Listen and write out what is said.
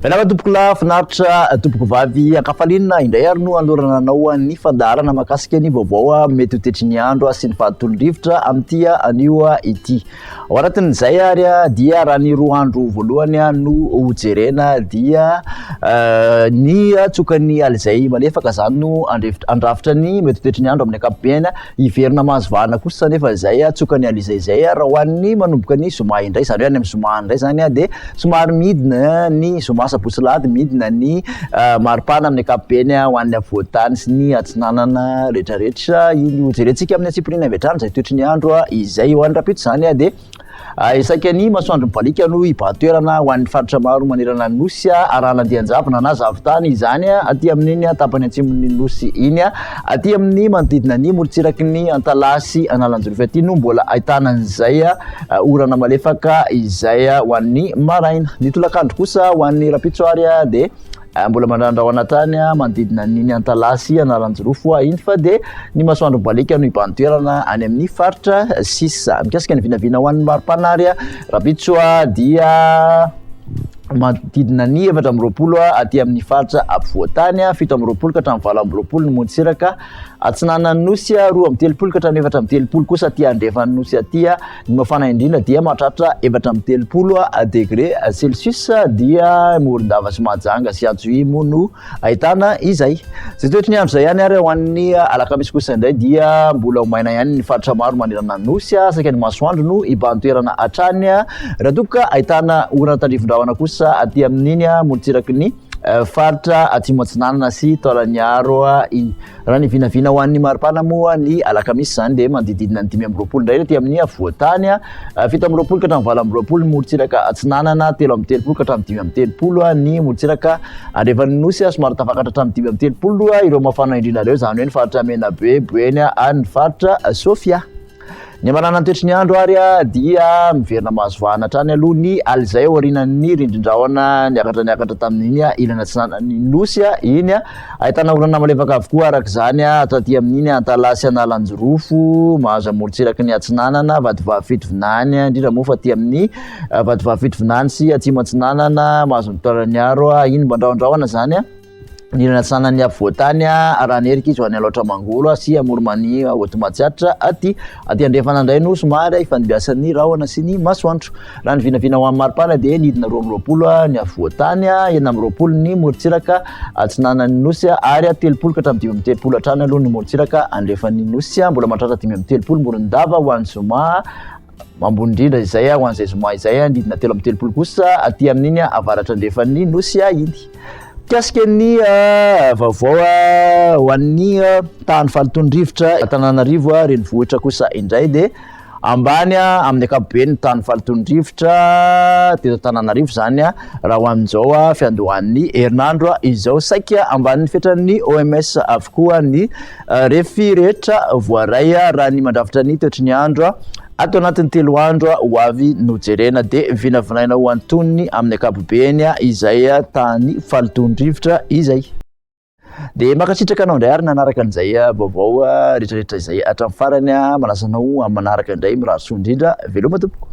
Miarahaba tompokolahy, finaritra tompokovavy, ankafaliana indray ary no anolorana anao ny fandaharana mahakasika ny vaovao mety ho tetry ny andro sy ny fahatoly rivotra amin'ity anio ity. Ao anatin'izay ary dia raha ny roa andro voalohany no hojerena dia ny tsokan'ny alizay malefaka izany no andrafitra ny mety ho toetry ny andro amin'ny ankapobeny. Hiverina mahazo vahana kosa anefa izay tsokan'ny alizay izay raha ho an'ny manomboka ny zoma indray, izany hoe any amin'ny zoma indray izany dia somary midina ny zoma sabotsy alahady midina ny maripana amin'ny ankapobeny ho an'ny afovoan-tany sy ny atsinanana rehetrarehetra. Iny hojerentsika amin'ny antsipiriany avy hatrany izay toetry ny andro izay. Ho an'ny rahampitso izany dia isaky ny masoandro mibaliaka no hibahan-toerana ho an'ny faritra maro manerana ny nosy, arahana andian-javona na zavon-tany izany aty amin'iny tapany atsimon'ny nosy iny. Aty amin'ny manodidina ny morontsiraky ny Antalaha sy Analanjirofo aty no mbola ahitana an'izay orana malefaka izay ho an'ny maraina. Ny tolakandro kosa ho an'ny rahampitso ary dia mbola mandrandrahona hatrany manodidina an'iny Antalaha sy Analanjirofo iny fa dia ny masoandro mibaliaka no hibahan-toerana any amin'ny faritra sisa. Mikasika ny vinavina ho an'ny maripana ary rahampitso dia manodidina ny 24 aty amin'ny faritra afovoan-tany, 27 ka hatramin'ny 28 ny morontsiraka atsinanan'ny nosy, 32 ka hatramin'ny 34 kosa aty andrefan'ny nosy aty. Ny mafana indrindra dia mahatratra 34 degré celsius dia Morondava sy Mahajanga sy Antsohihy moa no ahitana izay. Izay toetry ny andro izay ihany ary ho an'ny alakamisy kosa indray dia mbola ho maina ihany ny faritra maro manerana ny nosy, saika ny masoandro no hibahan-toerana hatrany raha toa ka ahitana orana tandrifin-drahona kosa aty amin'iny morontsiraky ny faritra atsimo atsinanana sy Taolagnaro iny. Raha ny vinavina ho an'ny maripana moa ny alakamisy izany dia manodididina ny 25 indray aty amin'ny afovoan-tany, 27 ka hatramin'ny 28 ny morontsiraka atsinanana, 33 ka hatramin'ny 35 ny morontsiraka andrefan'ny nosy, somary tafakatra hatramin'ny 35 ireo mafana indrindra ireo, izany hoe ny faritra Menabe, Boeny ary ny faritra Sofia. Ny hamarana ny toetry ny andro ary dia miverina mahazo vahana hatrany aloha ny alizay aorianan'ny rindrin-drahona niakatra niakatra tamin'iny ilany atsinanan'ny nosy iny. Ahitana orana malefaka avokoa araka izany taty amin'iny Antalaha sy Analanjirofo, mahazo amorontsiraky ny atsinanana, Vatovavy Fitovinany, indrindra moa fa aty amin'ny Vatovavy Fitovinany sy Atsimo Atsinanana, mahazo ny Taolagnaro iny mba andrahondrahona izany. Ny ilany atsinanan'ny afovoan-tany, raha nerika izy ho any Alaotra Mangoro sy Amoron'i Haute Matsiatra aty. Aty andrefana indray no somary ifandimbiasan'ny rahona sy ny masoandro. Raha ny vinavina ho an'ny maripana dia nidina 22 ny afovoan-tany, 26 ny morontsiraka atsinanan'ny nosy ary 30 ka hatramin'ny 35 hatrany aloha ny morontsiraka andrefan'ny nosy. Mbola mahatratra 35 Morondava ho an'ny zoma Ambony indrindra izay ho an'izay zoma izay, nidina 33 kosa aty amin'iny avaratra andrefan'ny nosy iny. Mikasika ny vaovao ho an'ny tahan'ny fahalotoan'ny rivotra Antananarivo renivohitra kosa indray dia ambany amin'ny ankapobeny ny tahan'ny fahalotoan'ny rivotra teto Antananarivo izany raha ho amin'izao fiandohan'ny herinandro izao. Saika ambanin'ny fetran'ny OMS avokoa ny Refy rehetra voaray raha ny mandrafitra ny toetry ny andro ato anatin'ny 3 andro ho avy no jerena dia vinavinaina ho antonony amin'ny ankapobeny izay tahan'ny fahalotoan-drivotra izay. Dia mankasitraka anao indray ary nanaraka an'izay vaovao rehetrarehetra izay hatramin'ny farany. Manasa anao amin'ny manaraka indray mirary soa indrindra. Veloma tompoko.